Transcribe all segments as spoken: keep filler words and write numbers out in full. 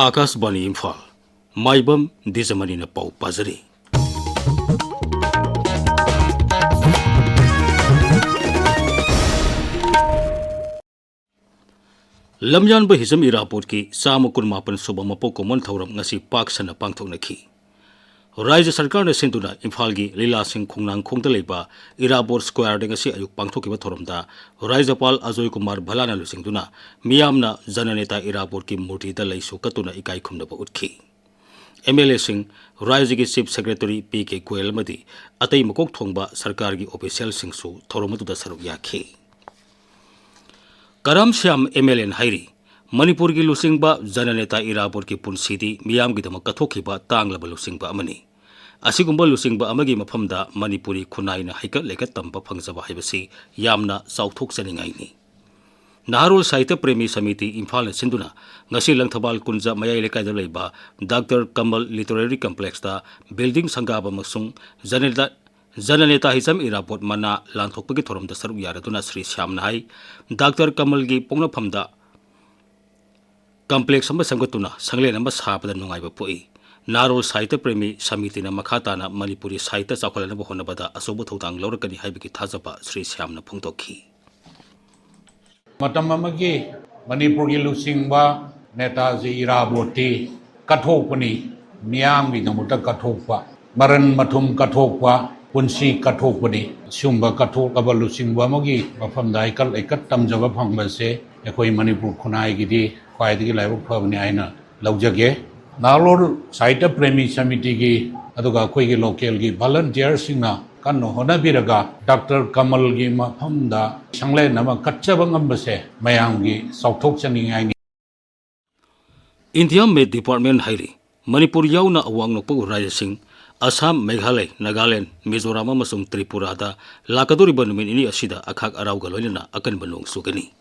ꯑꯥꯀꯥꯁꯕꯥꯅꯤ ꯏꯝꯐꯥꯜ, ꯃꯥꯏꯕꯝ ꯗꯤꯖꯃꯅꯤꯅ ꯄꯥꯎ ꯄꯥꯖꯔꯤ꯫ ꯂꯝꯌꯥꯟꯕ ꯍꯤꯖꯝ ꯏꯔꯥꯕꯣꯠꯀꯤ ꯆꯥꯝꯃ ꯀꯨꯟꯃꯥꯄꯟ ꯁꯨꯕ ꯃꯄꯣꯛ ꯀꯨꯝꯑꯣꯟ ꯊꯧꯔꯝ ꯉꯁꯤ ꯄꯥꯛ ꯁꯟꯅ ꯄꯥꯡꯊꯣꯛꯅꯈꯤ꯫ ꯔꯥꯖ꯭ꯌ ꯁꯔꯀꯥꯔꯅ ꯁꯤꯟꯗꯨꯅ ꯏꯝꯐꯥꯜꯒꯤ ꯂꯤꯂꯥꯁꯤꯡ ꯈꯣꯡꯅꯥꯡꯈꯣꯡꯗ ꯂꯩꯕ ꯏꯔꯥꯕꯣꯠ ꯁ꯭ꯀ꯭ꯋꯥꯔꯗ ꯉꯁꯤ ꯑꯌꯨꯛ ꯄꯥꯡꯊꯣꯛꯈꯤꯕ ꯊꯧꯔꯝꯗ ꯔꯥꯖ꯭ꯌꯄꯥꯜ ꯑꯖꯣꯏ ꯀꯨꯃꯥꯔ ꯚꯜꯂꯥꯅ ꯂꯨꯆꯤꯡꯗꯨꯅ ꯃꯤꯌꯥꯝꯅ ꯖꯅꯅꯦꯇꯥ ꯏꯔꯥꯕꯣꯠꯀꯤ ꯃꯨꯔꯇꯤꯗ ꯂꯩꯁꯨ ꯀꯠꯇꯨꯅ ꯏꯀꯥꯏ ꯈꯨꯝꯅꯕ ꯎꯠꯈꯤ꯫ ꯑꯦꯝ ꯑꯦꯜ ꯑꯦꯁꯤꯡ, ꯔꯥꯖ꯭ꯌꯒꯤ chief secretary P K Goyal ꯑꯃꯗꯤ ꯑꯇꯩ ꯃꯀꯣꯛ ꯊꯣꯡꯕ ꯁꯔꯀꯥꯔꯒꯤ ꯑꯣꯐꯤꯁꯤꯌꯦꯜꯁꯤꯡꯁꯨ ꯊꯧꯔꯝ ꯑꯗꯨꯗ ꯁꯔꯨꯛ ꯌꯥꯈꯤ꯫ ꯀꯔꯥꯝ ꯁ꯭ꯌꯥꯝ ꯑꯦꯝ ꯑꯦꯜ ꯑꯦꯅ ꯍꯥꯏꯔꯤ, ꯃꯅꯤꯄꯨꯔꯒꯤ ꯂꯨꯆꯤꯡꯕ ꯖꯅꯅꯦꯇꯥ ꯏꯔꯥꯕꯣꯠꯀꯤ ꯄꯨꯟꯁꯤꯗꯤ ꯃꯤꯌꯥꯝꯒꯤꯗꯃꯛ ꯀꯠꯊꯣꯛꯈꯤꯕ ꯇꯥꯡꯂꯕ ꯂꯨꯆꯤꯡꯕ ꯑꯃꯅꯤ꯫ ꯑꯁꯤꯒꯨꯝꯕ ꯂꯨꯆꯤꯡꯕ ꯑꯃꯒꯤ ꯃꯐꯝꯗ ꯃꯅꯤꯄꯨꯔꯤ ꯈꯨꯟꯅꯥꯏꯅ ꯍꯩꯀꯠ ꯂꯩꯀꯠ ꯇꯝꯕ ꯐꯪꯖꯕ ꯍꯥꯏꯕꯁꯤ ꯌꯥꯝꯅ ꯆꯥꯎꯊꯣꯛꯆꯅꯤꯡꯉꯥꯏꯅꯤ꯫ ꯅꯍꯥꯔꯣꯜ ꯁꯥꯍꯤꯇ꯭ꯌ ꯄ꯭ꯔꯦꯃꯤ ꯁꯃꯤꯇꯤ ꯏꯝꯐꯥꯜꯅ ꯁꯤꯟꯗꯨꯅ ꯉꯁꯤ ꯂꯪꯊꯕꯥꯜ ꯀꯨꯟꯖ ꯃꯌꯥꯏ ꯂꯩꯀꯥꯏꯗ ꯂꯩꯕ ꯗꯥꯛꯇꯔ ꯀꯃꯜ ꯂꯤꯇꯔꯦꯔꯤ ꯀꯝꯄ꯭ꯂꯦꯛꯁꯇ ꯕꯤꯜꯗꯤꯡ ꯁꯪꯒꯥꯕ ꯑꯃꯁꯨꯡ ꯖꯅꯅꯦꯇꯥ ꯖꯅꯅꯦꯇꯥ ꯍꯤꯖꯝ ꯏꯔꯥꯕꯣꯠ ꯃꯅꯥ ꯂꯥꯟꯊꯣꯛꯄꯒꯤ ꯊꯧꯔꯝꯗ ꯁꯔꯨꯛ ꯌꯥꯔꯗꯨꯅ ꯁ꯭ꯔꯤ ꯁ꯭ꯌꯥꯝꯅ ꯍꯥꯏ, ꯗꯥꯛꯇꯔ ꯀꯃꯜꯒꯤ ꯄꯣꯛꯅꯐꯝꯗ ꯀꯝꯄ꯭ꯂꯦꯛꯁ ꯑꯃ ꯁꯦꯝꯒꯠꯇꯨꯅ ꯁꯪꯂꯦꯟ ꯑꯃ ꯁꯥꯕꯗ ꯅꯨꯡꯉꯥꯏꯕ ꯄꯣꯛꯏ꯫ ꯅꯍꯥꯔꯣꯜ ꯁꯥꯍꯤꯇ꯭ꯌ ꯄ꯭ꯔꯦꯃꯤ ꯁꯃꯤꯇꯤꯅ ꯃꯈꯥ ꯇꯥꯅ ꯃꯅꯤꯄꯨꯔꯤ ꯁꯥꯍꯤꯇ꯭ꯌ ꯆꯥꯎꯈꯠꯍꯟꯅꯕ ꯍꯣꯠꯅꯕꯗ ꯑꯆꯧꯕ ꯊꯧꯗꯥꯡ ꯂꯧꯔꯛꯀꯅꯤ ꯍꯥꯏꯕꯒꯤ ꯊꯥꯖꯕ ꯁ꯭ꯔꯤ ꯁ꯭ꯌꯥꯝꯅ ꯐꯣꯡꯗꯣꯛꯈꯤ꯫ ꯃꯇꯝ ꯑꯃꯒꯤ ꯃꯅꯤꯄꯨꯔꯒꯤ ꯂꯨꯆꯤꯡꯕ ꯅꯦꯇꯥꯖꯤ ꯏꯔꯥꯕꯣꯠꯇꯤ ꯀꯠꯊꯣꯛꯄꯅꯤ, ꯃꯤꯌꯥꯝꯒꯤꯗꯃꯛꯇ ꯀꯠꯊꯣꯛꯄ, ꯃꯔꯟ ꯃꯊꯨꯝ ꯀꯠꯊꯣꯛꯄ, ꯄꯨꯟꯁꯤ ꯀꯠꯊꯣꯛꯄꯅꯤ꯫ ꯁꯤꯒꯨꯝꯕ ꯀꯠꯊꯣꯛꯂꯕ ꯂꯨꯆꯤꯡꯕ ꯑꯃꯒꯤ ꯃꯐꯝꯗ ꯍꯩꯀꯠ ꯂꯩꯀꯠ ꯇꯝꯖꯕ ꯐꯪꯕꯁꯦ ꯑꯩꯈꯣꯏ ꯃꯅꯤꯄꯨꯔ ꯈꯨꯟꯅꯥꯏꯒꯤꯗꯤ ꯈ꯭ꯋꯥꯏꯗꯒꯤ ꯂꯥꯏꯕꯛ ꯐꯕꯅꯤ ꯍꯥꯏꯅ ꯂꯧꯖꯒꯦ꯫ ꯅꯍꯥꯔꯣꯜ ꯁꯥꯍꯤꯇ꯭ꯌ ꯄ꯭ꯔꯦꯃꯤ ꯁꯃꯤꯇꯤꯒꯤ ꯑꯗꯨꯒ ꯑꯩꯈꯣꯏꯒꯤ ꯂꯣꯀꯦꯜꯒꯤ ꯚꯣꯂꯨꯟꯇꯤꯌꯔꯁꯤꯡꯅ ꯀꯟꯅ ꯍꯣꯠꯅꯕꯤꯔꯒ ꯗꯥꯛꯇꯔ ꯀꯃꯜꯒꯤ ꯃꯐꯝꯗ ꯁꯪꯂꯦꯟ ꯑꯃ ꯀꯠꯆꯕ ꯉꯝꯕꯁꯦ ꯃꯌꯥꯝꯒꯤ ꯆꯥꯎꯊꯣꯛꯆꯅꯤꯡꯉꯥꯏꯅꯤ꯫ ꯏꯟꯗꯤꯌꯥ ꯃꯦꯠ ꯗꯤꯄꯥꯔꯠꯃꯦꯟ ꯍꯥꯏꯔꯤ, ꯃꯅꯤꯄꯨꯔ ꯌꯥꯎꯅ ꯑꯋꯥꯡ ꯅꯣꯡꯄꯣꯛ ꯔꯥꯖ꯭ꯌꯁꯤꯡ ꯑꯁꯥꯝ, ꯃꯦꯘꯥꯂꯌ, ꯅꯥꯒꯥꯂꯦꯟꯗ, ꯃꯤꯖꯣꯔꯥꯝ ꯑꯃꯁꯨꯡ ꯇ꯭ꯔꯤꯄꯨꯔꯥꯗ ꯂꯥꯛꯀꯗꯧꯔꯤꯕ ꯅꯨꯃꯤꯠ ꯅꯤꯅꯤ ꯑꯁꯤꯗ ꯑꯈꯥꯛ ꯑꯔꯥꯎꯒ ꯂꯣꯏꯅꯅ ꯑꯀꯟꯕ ꯅꯣꯡ ꯆꯨꯒꯅꯤ꯫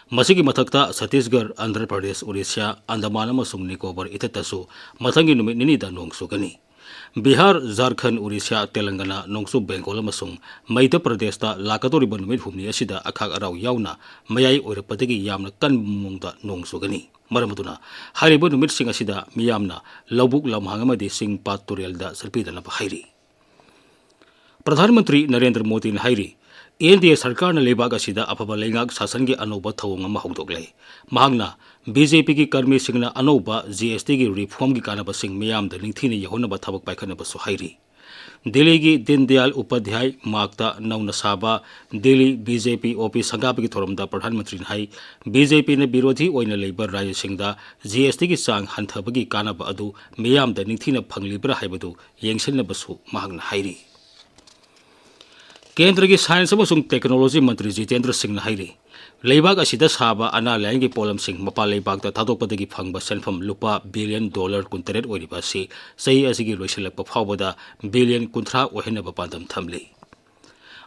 ꯃꯁꯤꯒꯤ ꯃꯊꯛꯇ ꯁꯠꯇꯤꯁꯒꯔ, ꯑꯟꯙ꯭ꯔ ꯄ꯭ꯔꯗꯦꯁ, ꯑꯣꯔꯤꯁꯥ, ꯑꯟꯗꯃꯥꯟ ꯑꯃꯁꯨꯡ ꯅꯤꯀꯣꯕꯔ ꯏꯊꯠꯇꯁꯨ ꯃꯊꯪꯒꯤ ꯅꯨꯃꯤꯠ ꯅꯤꯅꯤꯗ ꯅꯣꯡ ꯆꯨꯒꯅꯤ꯫ ꯕꯤꯍꯥꯔ, ꯖꯥꯔꯈꯟꯗ, ꯑꯣꯔꯤꯁꯥ, ꯇꯦꯂꯪꯒꯅꯥ, ꯅꯣꯡꯆꯨꯞ ꯕꯦꯡꯒꯣꯜ ꯑꯃꯁꯨꯡ ꯃꯩꯙ꯭ꯌ ꯄ꯭ꯔꯗꯦꯁꯇ ꯂꯥꯛꯀꯗꯧꯔꯤꯕ ꯅꯨꯃꯤꯠ ꯍꯨꯝꯅꯤ ꯑꯁꯤꯗ ꯑꯈꯥꯛ ꯑꯔꯥꯎ ꯌꯥꯎꯅ ꯃꯌꯥꯏ ꯑꯣꯏꯔꯞꯄꯗꯒꯤ ꯌꯥꯝꯅ ꯀꯟꯕ ꯃꯑꯣꯡꯗ ꯅꯣꯡ ꯆꯨꯒꯅꯤ꯫ ꯃꯔꯝ ꯑꯗꯨꯅ ꯍꯥꯏꯔꯤꯕ ꯅꯨꯃꯤꯠꯁꯤꯡ ꯑꯁꯤꯗ ꯃꯤꯌꯥꯝꯅ ꯂꯧꯕꯨꯛ ꯂꯝꯍꯥꯡ ꯑꯃꯗꯤ ꯆꯤꯡ ꯄꯥꯠ ꯇꯨꯔꯦꯜꯗ ꯆꯠꯄꯤꯗꯅꯕ ꯍꯥꯏꯔꯤ꯫ ꯄ꯭ꯔꯙꯥꯟ ꯃꯟꯇ꯭ꯔꯤ ꯅꯔꯦꯟꯗ꯭ꯔ ꯃꯣꯗꯤꯅ ꯍꯥꯏꯔꯤ, ꯑꯦꯟ ꯗꯤ ꯑꯦ ꯁꯔꯀꯥꯔꯅ ꯂꯩꯕꯥꯛ ꯑꯁꯤꯗ ꯑꯐꯕ ꯂꯩꯉꯥꯛ ꯁꯥꯁꯟꯒꯤ ꯑꯅꯧꯕ ꯊꯧꯑꯣꯡ ꯑꯃ ꯍꯧꯗꯣꯛꯂꯦ꯫ ꯃꯍꯥꯛꯅ ꯕꯤ ꯖꯦ ꯄꯤꯒꯤ ꯀꯔꯃꯤꯁꯤꯡꯅ ꯑꯅꯧꯕ ꯖꯤ ꯑꯦꯁ ꯇꯤꯒꯤ ꯔꯤꯐꯣꯔꯝꯒꯤ ꯀꯥꯟꯅꯕꯁꯤꯡ ꯃꯤꯌꯥꯝꯗ ꯅꯤꯡꯊꯤꯅ ꯌꯧꯍꯟꯅꯕ ꯊꯕꯛ ꯄꯥꯏꯈꯠꯅꯕꯁꯨ ꯍꯥꯏꯔꯤ꯫ ꯗꯤꯜꯂꯤꯒꯤ ꯗꯤꯟ ꯗꯌꯥꯜ ꯎꯄꯥꯙ꯭ꯌꯥꯏ ꯃꯥꯔꯒꯇ ꯅꯧꯅ ꯁꯥꯕ Delhi B J P office ꯁꯪꯒꯥꯕꯒꯤ ꯊꯧꯔꯝꯗ ꯄ꯭ꯔꯙꯥꯟ ꯃꯟꯇ꯭ꯔꯤꯅ ꯍꯥꯏ, ꯕꯤ ꯖꯦ ꯄꯤꯅ ꯕꯤꯔꯣꯙꯤ ꯑꯣꯏꯅ ꯂꯩꯕ ꯔꯥꯖ꯭ꯌꯁꯤꯡꯗ ꯖꯤ ꯑꯦꯁ ꯇꯤꯒꯤ ꯆꯥꯡ ꯍꯟꯊꯕꯒꯤ ꯀꯥꯟꯅꯕ ꯑꯗꯨ ꯃꯤꯌꯥꯝꯗ ꯅꯤꯡꯊꯤꯅ ꯐꯪꯂꯤꯕ꯭ꯔꯥ ꯍꯥꯏꯕꯗꯨ ꯌꯦꯡꯁꯤꯟꯅꯕꯁꯨ ꯃꯍꯥꯛꯅ ꯍꯥꯏꯔꯤ꯫ ꯀꯦꯟꯗ꯭ꯔꯒꯤ ꯁꯥꯏꯟꯁ ꯑꯃꯁꯨꯡ ꯇꯦꯛꯅꯣꯂꯣꯖꯤ ꯃꯟꯇ꯭ꯔꯤ ꯖꯤꯇꯦꯟꯗ꯭ꯔ ꯁꯤꯡꯅ ꯍꯥꯏꯔꯤ, ꯂꯩꯕꯥꯛ ꯑꯁꯤꯗ ꯁꯥꯕ ꯑꯅꯥ ꯂꯥꯏꯌꯦꯡꯒꯤ ꯄꯣꯠꯂꯝꯁꯤꯡ ꯃꯄꯥꯟ ꯂꯩꯕꯥꯛꯇ ꯊꯥꯗꯣꯛꯄꯗꯒꯤ ꯐꯪꯕ ꯁꯦꯟꯐꯝ ꯂꯨꯄꯥ ꯕꯤꯂꯤꯌꯟ ꯗꯣꯂꯔ ꯀꯨꯟꯇꯔꯦꯠ ꯑꯣꯏꯔꯤꯕ ꯑꯁꯤ ꯆꯍꯤ ꯑꯁꯤꯒꯤ ꯂꯣꯏꯁꯤꯜꯂꯛꯄ ꯐꯥꯎꯕꯗ ꯕꯤꯂꯤꯌꯟ ꯀꯨꯟꯊ꯭ꯔꯥ ꯑꯣꯏꯍꯟꯅꯕ ꯄꯥꯟꯗꯝ ꯊꯝꯂꯤ꯫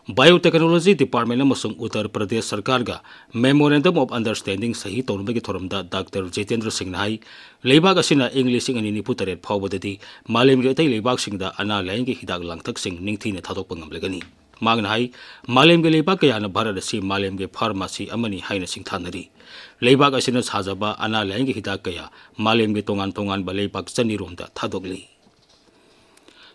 ꯕꯥꯏꯑꯣꯇꯦꯛꯅꯣꯂꯣꯖꯤ ꯗꯤꯄꯥꯔꯠꯃꯦꯟ ꯑꯃꯁꯨꯡ Uttar Pradesh ꯁꯔꯀꯥꯔꯒ Memorandum of Understanding ꯁꯍꯤ ꯇꯧꯅꯕꯒꯤ ꯊꯧꯔꯝꯗ ꯗꯥꯛꯇꯔ ꯖꯤꯇꯦꯟꯗ꯭ꯔ ꯁꯤꯡꯅ ꯍꯥꯏ, ꯂꯩꯕꯥꯛ ꯑꯁꯤꯅ ꯏꯪ ꯂꯤꯁꯤꯡ ꯑꯅꯤ ꯅꯤꯐꯨ ꯇꯔꯦꯠ ꯐꯥꯎꯕꯗꯗꯤ ꯃꯥꯂꯦꯝꯒꯤ ꯑꯇꯩ ꯂꯩꯕꯥꯛꯁꯤꯡꯗ ꯑꯅꯥ ꯂꯥꯏꯌꯦꯡꯒꯤ ꯍꯤꯗꯥꯛ ꯂꯥꯡꯊꯛꯁꯤꯡ ꯅꯤꯡꯊꯤꯅ ꯊꯥꯗꯣꯛꯄ ꯉꯝꯂꯒꯅꯤ꯫ ꯃꯍꯥꯛꯅ ꯍꯥꯏ, ꯃꯥꯂꯦꯝꯒꯤ ꯂꯩꯕꯥꯛ ꯀꯌꯥꯅ ꯚꯥꯔꯠ ꯑꯁꯤ ꯃꯥꯂꯦꯝꯒꯤ ꯐꯥꯔꯃꯥꯁꯤ ꯑꯃꯅꯤ ꯍꯥꯏꯅ ꯁꯤꯡꯊꯥꯅꯔꯤ꯫ ꯂꯩꯕꯥꯛ ꯑꯁꯤꯅ ꯁꯥꯖꯕ ꯑꯅꯥ ꯂꯥꯏꯌꯦꯡꯒꯤ ꯍꯤꯗꯥꯛ ꯀꯌꯥ ꯃꯥꯂꯦꯝꯒꯤ ꯇꯣꯉꯥꯟ ꯇꯣꯉꯥꯟꯕ ꯂꯩꯕꯥꯛ ꯆꯅꯤꯔꯣꯝꯗ ꯊꯥꯗꯣꯛꯂꯤ꯫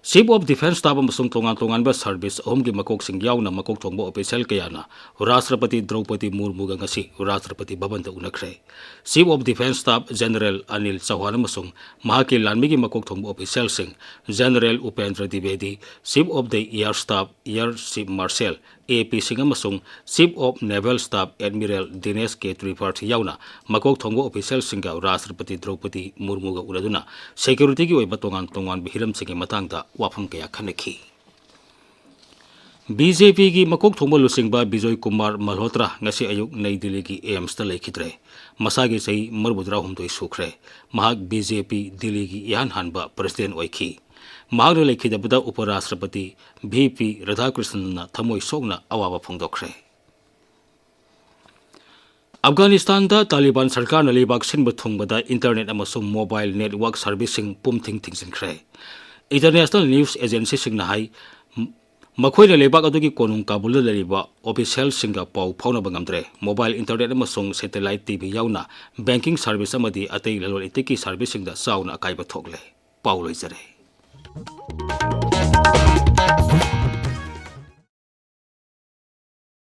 Chief of Defence Staff ꯑꯃꯁꯨꯡ ꯇꯣꯉꯥꯟ ꯇꯣꯉꯥꯟꯕ ꯁꯔꯚꯤꯁ ꯑꯍꯨꯝꯒꯤ ꯃꯀꯣꯛꯁꯤꯡ ꯌꯥꯎꯅ ꯃꯀꯣꯛ ꯊꯣꯡꯕ ꯑꯣꯐꯤꯁꯤꯌꯦꯜ ꯀꯌꯥꯅ ꯔꯥꯁꯇ꯭ꯔꯄꯇꯤ ꯗ꯭ꯔꯧꯄꯗꯤ ꯃꯨꯔꯃꯨꯒ ꯉꯁꯤ ꯔꯥꯁꯇ꯭ꯔꯄꯇꯤ ꯚꯕꯟꯗ ꯎꯅꯈ꯭ꯔꯦ꯫ Chief of Defence Staff General Anil ꯆꯧꯍꯥꯟ ꯑꯃꯁꯨꯡ ꯃꯍꯥꯛꯀꯤ ꯂꯥꯟꯃꯤꯒꯤ ꯃꯀꯣꯛ ꯊꯣꯡꯕ ꯑꯣꯐꯤꯁꯤꯌꯦꯜꯁꯤꯡ General Upendra ꯗ꯭ꯋꯤꯕꯦꯗꯤ, Chief of the Air Staff Air Chief Marshal ꯑꯦ ꯄꯤ ꯁꯤꯡ ꯑꯃꯁꯨꯡ Chief of Naval Staff Admiral ꯗꯤꯅꯦꯁ ꯀꯦ ꯇ꯭ꯔꯤꯄꯥꯊꯤ ꯌꯥꯎꯅ ꯃꯀꯣꯛ ꯊꯣꯡꯕ ꯑꯣꯐꯤꯁꯤꯌꯦꯜꯁꯤꯡꯒ ꯔꯥꯁꯇ꯭ꯔꯄꯇꯤ ꯗ꯭ꯔꯧꯄꯗꯤ ꯃꯨꯔꯃꯨꯒ ꯎꯅꯗꯨꯅ ꯁꯦꯀ꯭ꯌꯨꯔꯤꯇꯤꯒꯤ ꯑꯣꯏꯕ ꯇꯣꯉꯥꯟ ꯇꯣꯉꯥꯟꯕ ꯍꯤꯔꯝꯁꯤꯡꯒꯤ ꯃꯇꯥꯡꯗ ꯋꯥꯐꯝ ꯀꯌꯥ ꯈꯟꯅꯈꯤ꯫ ꯕꯤ ꯖꯦ ꯄꯤꯒꯤ ꯃꯀꯣꯛ ꯊꯣꯡꯕ ꯂꯨꯆꯤꯡꯕ ꯕꯤꯖꯣꯏ ꯀꯨꯃꯥꯔ ꯃꯜꯍꯣꯇ꯭ꯔꯥ ꯉꯁꯤ ꯑꯌꯨꯛ ꯅꯩ ꯗꯤꯜꯂꯤꯒꯤ ꯑꯦꯝꯁꯇ ꯂꯩꯈꯤꯗ꯭ꯔꯦ꯫ ꯃꯁꯥꯒꯤ ꯆꯍꯤ ꯃꯔꯤꯐꯨꯇꯔꯥꯍꯨꯝꯗꯣꯏ ꯁꯨꯈ꯭ꯔꯦ꯫ ꯃꯍꯥꯛ ꯕꯤ ꯖꯦ ꯄꯤ ꯗꯤꯜꯂꯤꯒꯤ ꯏꯍꯥꯟ ꯍꯥꯟꯕ ꯄ꯭ꯔꯁꯤꯗꯦꯟ ꯑꯣꯏꯈꯤ꯫ ꯃꯍꯥꯛꯅ ꯂꯩꯈꯤꯗꯕꯗ ꯎꯄ ꯔꯥꯁꯇ꯭ꯔꯄꯇꯤ ꯚꯤ ꯄꯤ ꯔꯥꯙꯥꯀ꯭ꯔꯤꯁꯅꯟꯅ ꯊꯃꯣꯏ ꯁꯣꯛꯅ ꯑꯋꯥꯕ ꯐꯣꯡꯗꯣꯛꯈ꯭ꯔꯦ꯫ ꯑꯐꯒꯥꯅꯤꯁꯇꯥꯟꯗ ꯇꯥꯂꯤꯕꯥꯟ ꯁꯔꯀꯥꯔꯅ ꯂꯩꯕꯥꯛ ꯁꯤꯟꯕ ꯊꯨꯡꯕꯗ ꯏꯟꯇꯔꯅꯦꯠ ꯑꯃꯁꯨꯡ ꯃꯣꯕꯥꯏꯜ ꯅꯦꯠꯋꯥꯔꯛ ꯁꯔꯚꯤꯁꯁꯤꯡ ꯄꯨꯝ ꯊꯤꯡ ꯊꯤꯡꯖꯤꯟꯈ꯭ꯔꯦ꯫ ꯏꯟꯇꯔꯅꯦꯁꯅꯦꯜ ꯅ꯭ꯌꯨꯁ ꯑꯦꯖꯦꯟꯁꯤꯁꯤꯡꯅ ꯍꯥꯏ, ꯃꯈꯣꯏꯅ ꯂꯩꯕꯥꯛ ꯑꯗꯨꯒꯤ ꯀꯣꯅꯨꯡ ꯀꯥꯕꯨꯜꯗ ꯂꯩꯔꯤꯕ ꯑꯣꯐꯤꯁꯤꯌꯦꯜꯁꯤꯡꯒ ꯄꯥꯎ ꯐꯥꯎꯅꯕ ꯉꯝꯗ꯭ꯔꯦ꯫ ꯃꯣꯕꯥꯏꯜ ꯏꯟꯇꯔꯅꯦꯠ ꯑꯃꯁꯨꯡ ꯁꯦꯇꯦꯂꯥꯏꯠ ꯇꯤ ꯚꯤ ꯌꯥꯎꯅ ꯕꯦꯡꯀꯤꯡ ꯁꯥꯔꯚꯤꯁ ꯑꯃꯗꯤ ꯑꯇꯩ ꯂꯂꯣꯟ ꯏꯇꯤꯛꯀꯤ ꯁꯥꯔꯚꯤꯁꯁꯤꯡꯗ ꯆꯥꯎꯅ ꯑꯀꯥꯏꯕ ꯊꯣꯛꯂꯦ꯫ ꯄꯥꯎ ꯂꯣꯏꯖꯔꯦ꯫